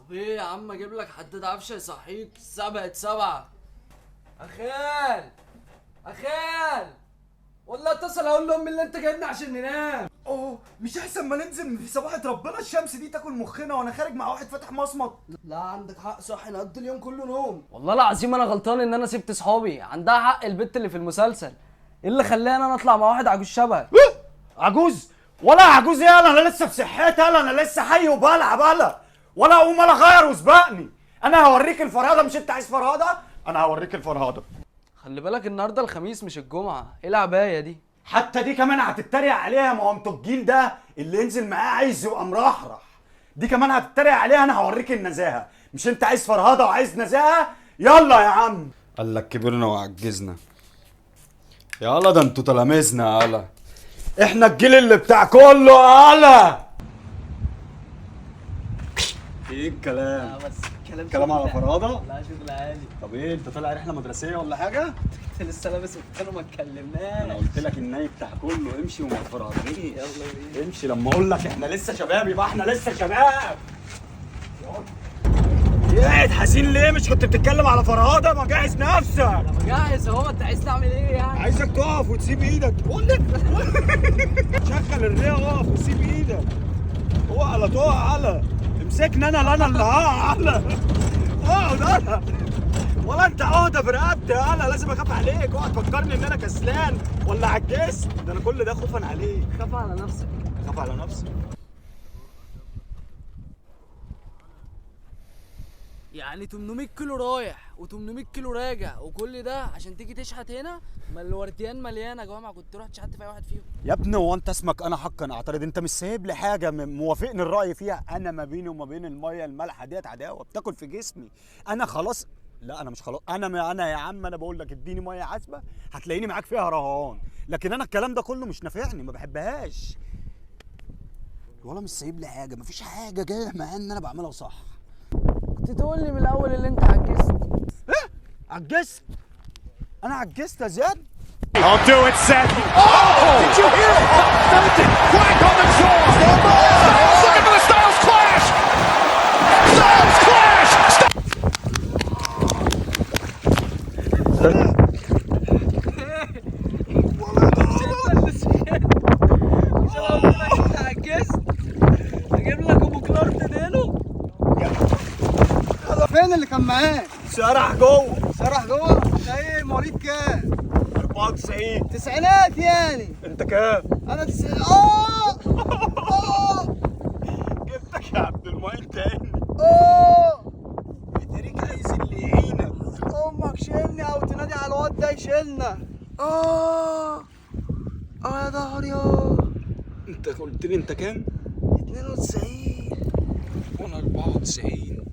طب ايه يا عم، اجيب لك حداد عفشه يصحيك؟ الساعة بقت 7. اخال اخال، والله اتصل اقول لامي اللي انت جايبنا عشان ننام. اوه، مش احسن ما ننزل في صباحة ربنا الشمس دي تاكل مخنا وانا خارج مع واحد فاتح مصمت؟ لا عندك حق، صح، نقضي اليوم كله نوم. والله العظيم انا غلطان ان انا سبت صحابي. عندها حق البت اللي في المسلسل، ايه اللي خلاني انا اطلع مع واحد عجوز شبهك؟ عجوز؟ ولا عجوز ايه؟ انا لسه في صحتي، انا لسه حي وبلعب، انا ولا اقوم انا اغير وسبقني. انا هوريك الفرهده، مش انت عايز فرهده؟ انا هوريك الفرهده. خلي بالك النهارده الخميس مش الجمعة، ايه العباية دي؟ حتى دي كمان هتتريق عليها؟ ما هو انتوا الجيل ده اللي ينزل معاه عايز يبقى مرحرح، دي كمان هتتريق عليها. انا هوريك النزاهة، مش انت عايز فرهده وعايز نزاهة؟ يلا يا عم. قال لك كبرنا وعجزنا، يلا ده انتوا تلاميذنا، يلا احنا الجيل اللي بتاع كله. يلا ايه الكلام؟ بس الكلام كلام على فرهده؟ لا شغل عالي. طب ايه، انت طالع رحله مدرسيه ولا حاجة؟ انت لسه لابس وبتاع وما اتكلمناش. انا قلت لك الناي بتاع كله، امشي وما تفرهدنيش. يلا بينا. امشي، لما اقول لك احنا لسه شباب يبقى احنا لسه شباب. قاعد حزين ليه؟ مش كنت بتتكلم على فرهده؟ ما جهز نفسك. جاهز اهو، انت عايز تعمل ايه يعني؟ عايزك تقف وتسيب ايدك. قول لك شغل الرئة، اقف وسيب ايدك. اوعى لا تقع، على امسكني انا، لا انا اللي هقع. على اقعد انا، ولا انت عقده في رقبتي. انا لازم اخاف عليك. اوعى تفكرني ان انا كسلان ولا عجزت، ده انا كل ده خوفا عليك. خاف على نفسك. اخاف على نفسي. يعني 800 كيلو رايح و800 كيلو راجع، وكل ده عشان تيجي تشحت هنا؟ ما الورديان مليانة يا جماعة، كنت رحت شحت في اي واحد فيهم. يا ابني هو انت اسمك انا حقا اعترض؟ انت مش سايب لي حاجة موافقني الراي فيها. انا ما بيني وما بين المية المالحه ديت عداوة بتاكل في جسمي. انا خلاص، لا انا مش خلاص، انا انا يا عم انا بقول لك اديني مية عذبه هتلاقيني معاك فيها رهان، لكن انا الكلام ده كله مش نافعني، ما بحبهاش. ولا مش سايب لي حاجة، مفيش حاجة جاية معايا ان انا بعملها صح. كنت تقول لي من الاول اللي انت عجزت. ايه عجزت؟ انا عجزت يا زياد؟ I'll do it, Seth. Oh! Did you hear it? Felt it. Crack on the jaw. Looking for the Styles Clash. Styles Clash. مش انا قلت لك انت عجزت؟ اجيب لك ابو كلارت ديلو. فين اللي كان معاك؟ سرح جوه. سرح جوه؟ انت ايه مواليد كام؟ 94. تسعينات يعني. انت كام؟ انا تسعين. جبتك يا عبد المعين تاني. بتريك عايز اللي يعينك. امك شيلني او تنادي على الواد ده يشيلنا. يا ظهري. انت قلت لي انت كام؟ 92. وانا 94.